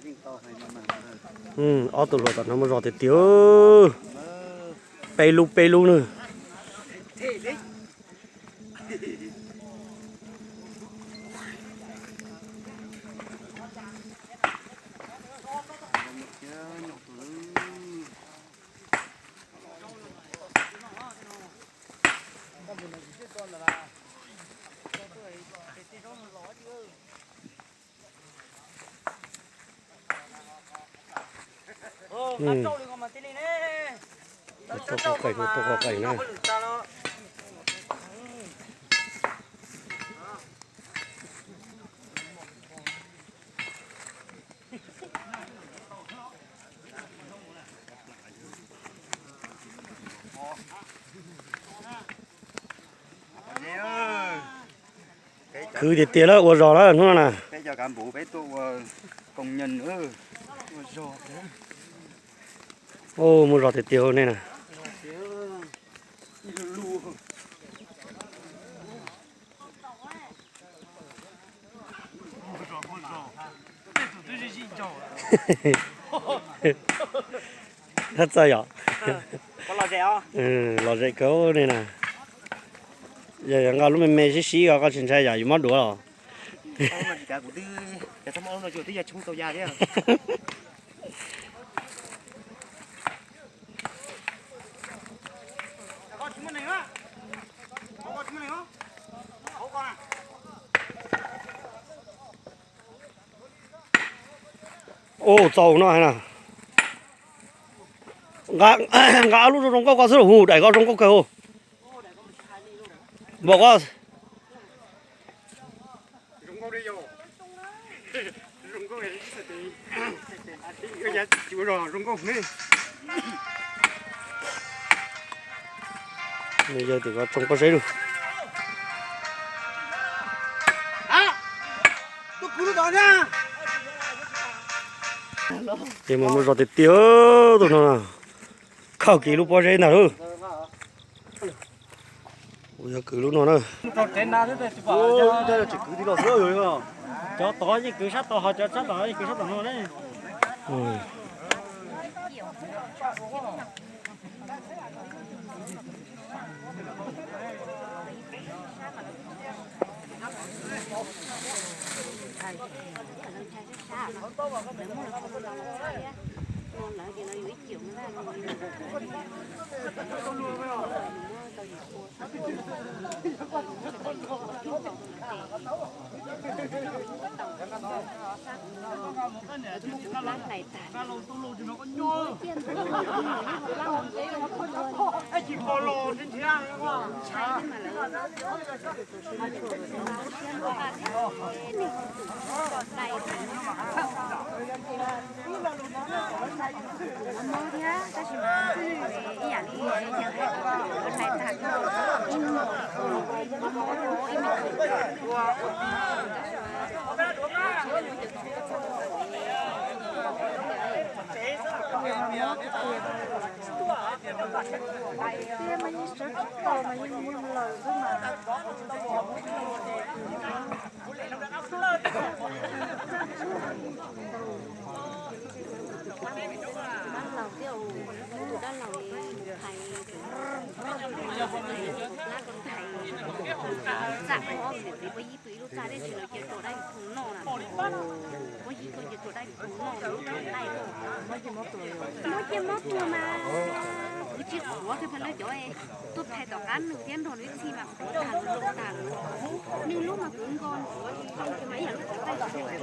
Ob tug hluas tom no muaj zog tiag tiag. Peb lub peb lub na. Tuaj qos qees, tuaj qos qees na. Khwv tiag tiag lawm, ua zog lawm hnub no na. Muaj zog tiag tiag nej na. Txawj yom. Lom zem kawg nej na. Yog nqa lub me me sib sib os, koj tsis ntshai yom, yus mob duav los. Ua txaus no hais na. Nqa ob lub zoo zoo nkauj koj xwb los hu, daim koj zoo nkauj kawg hu. Npam koj. Yawg tias koj tsoo koj seb lug. Ces mas muaj zog tiag tiag tus no. Khauj kiag lub pob zeb ntag lauj. Kuv yog kwv lub no na. Cov tod yeej kwv sab tod, ho cov sab tom yeej kwv sab tom no ne. Dab laug thiab, tus dab laug thaiv, tus dab laug thaiv, txaj qhov niam txiv puas yig tug ib lub txaj thiab tsis los cia rau dab laug noj na. Puas yig tug ces rau dab laug noj na, lub txaj laij. Mob ces mob tuag mas, kuv tsis qhuav kiag peb lawv cov tuaj thaiv tom qab nws thiab nrog nws ib txhij mas qhuav tag nws zoo tag. Nws lub mas kuv nko nrov zoo kiag mas ib yam lub txaj laij.